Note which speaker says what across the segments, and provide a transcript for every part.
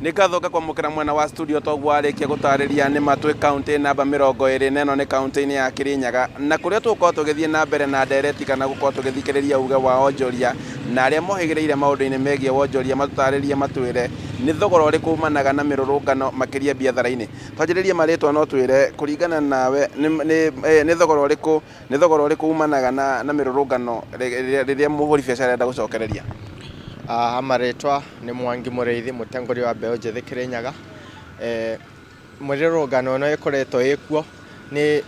Speaker 1: Nĩ ngatho ngakwamũkĩra mwena wa studio toguo warĩkia gũtarĩria nĩ ma twĩ kaũntĩ namba 24 nĩ kaũntĩ-inĩ ya Kĩrĩnyaga na kũrĩa tũgũkorwo tũgĩthiĩ na mbere na ndereti kana gũkorwo tũgĩthikĩrĩria uge wa onjoria na arĩa mohĩgĩrĩire maũndũ-inĩ megiĩ wonjoria matũtarĩrie matwĩre nĩ thogora ũrĩkũ umanaga na mĩrũrũngano makĩria biathara-inĩ. Twanjĩrĩrie marĩtwa no twĩre kũringana nawe nĩ thogora ũrĩkũ Nĩ thogora ũrĩkũ umanaga na mĩrũrũngano rĩrĩa mũhũri biacara arenda gũcokereria?
Speaker 2: Ha marĩtwa nĩ Mwangi Mũrĩithi, mũtongoria wa mbeũ njĩthĩ Kĩrĩnyaga. Mĩrũrũngano ĩno ĩkoretwo ĩkuo nĩ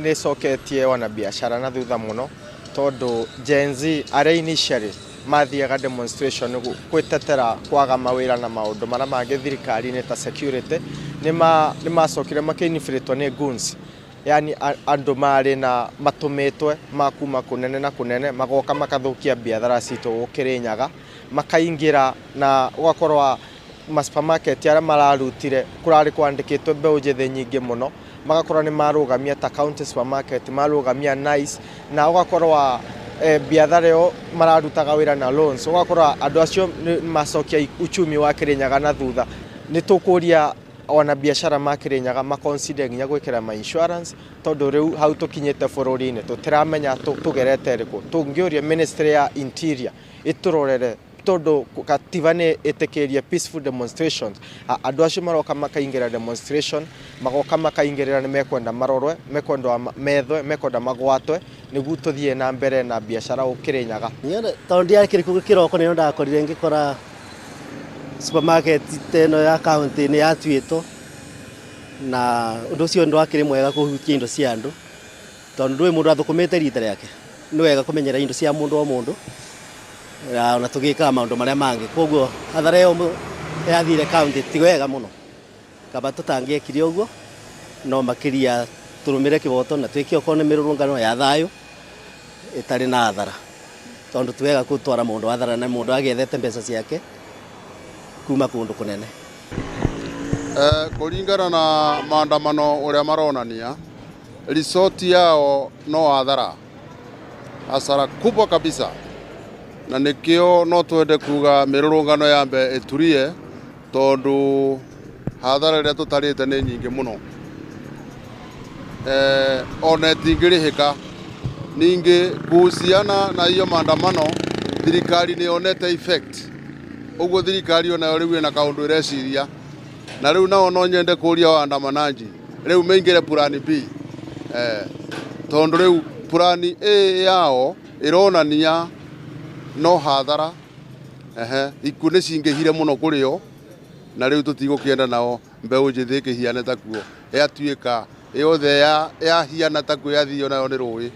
Speaker 2: ĩcoketie wanabiacara na thutha mũno tondũ Gen Z arĩa initially mathiaga demonstration gwĩtetera kwaga mawĩra na maũndũ marĩa mangĩ thirikari-inĩ ta security, nĩ macokire makĩ infiltrate nĩ goons. Yani andũ marĩ na matũmĩtwe ma kuma kũnene na kũnene magoka makathũkia biathara citũ gũkũ Kĩrĩnyaga, makaingĩra na ũgakorwo ma supermarket arĩa mararutire kũrarĩ kwandĩkĩtwo mbeũ njĩthĩ nyingĩ mũno, magakorwo nĩ marũgamia ta County Supermarket, marũgamia Nice, na ũgakorwo biathara ĩyo mararutaga wĩra na loans, ũgakora andũ acio nĩ macokia uchumi wa Kĩrĩnyaga na thutha. Nĩ tũkũria ona biacara ma Kĩrĩnyaga ma consider nginya gwĩkĩra ma insurance tondũ rĩu hau tũkinyĩte bũrũri-inĩ tũtiramenya tũgerete rĩkũ. Tũngĩũria ministry ya interior ĩtũrorere tondũ katiba nĩ ĩtĩkĩrie peaceful demonstrations. Andũ acio maroka makaingĩra demonstration, magoka makaingĩrĩra nĩ mekwenda marorwe, mekwenda methwe, mekwenda magwatwe nĩguo tũthiĩ na mbere na biacara gũkũ Kĩrĩnyaga.
Speaker 3: Tondũ ndiakĩrĩ kũu kĩroko nĩyo ndakorire ngĩkora supermarket ta ĩno ya county nĩ yatuĩtwo na ũndũ ũcio ndwakĩrĩ mwega kũhutia indo cia andũ tondũ ndũĩ mũndũ athũkũmĩte rita rĩake. Nĩ wega kũmenyera indo cia mũndũ o mũndũ ona tũgĩkaga maũndũ marĩa mangĩ. Koguo hathara ĩyo yathire county ti wega mũno, kaba tũtangĩekire ũguo no makĩria tũrũmĩre kĩboto na twĩke okorwo nĩ mĩrũrũngano ya thayũ ĩtarĩ na hathara tondũ ti wega gũtwara mũndũ hathara na mũndũ agĩethete mbeca ciake kuma kũndũ kũnene.
Speaker 4: Kũringana na maandamano ũrĩa maronania, resort yao no hathara, hasara kubwa kabisa, na nĩkĩo no twende kuga mĩrũrũngano yambe ĩturie tondũ hathara ĩrĩa tũtarĩte nĩ nyingĩ mũno, ona ĩtingĩrĩhĩka. Ningĩ kuhusiana na hiyo maandamano, thirikari nĩ yonete effect, ũguo thirikari onayo rĩu ĩna kaũndũ ĩreciria, na rĩu nao no nyende kũria waandamanaji rĩu maingĩre plan B, tondũ rĩu plan A yao ĩronania no hathara, ikuũ nĩ cingĩhire mũno kũrĩ o, na rĩu tũtigũkĩenda nao mbeũ njĩthĩ ĩkĩhiane takuo yatuĩka yothe yahiana takuo yathio nayo nĩ rũĩ.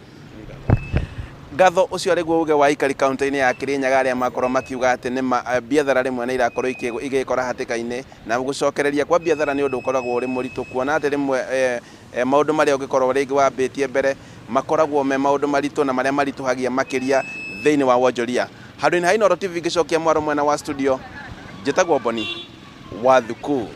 Speaker 1: Ngatho ũcio arĩguo uge wa aikari kaunti-inĩ ya Kĩrĩnyaga arĩa makorwo makiuga atĩ nĩ ma biathara rĩmwe nĩ irakorwo igĩkora hatĩka-inĩ na gũcokereria kwa biathara nĩ ũndũ ũkoragwo ũrĩ mũritũ kuona atĩ rĩmwe maũndũ marĩa ũngĩkorwo rĩngĩ wambĩtie mbere makoragwo me maũndũ maritũ na marĩa maritũhagia makĩria thĩinĩ wa wonjoria. Handũ-inĩ ha Inooro TV ngĩcokia mwaro mwena wa studio, njĩtagwo Boni wa Thuku.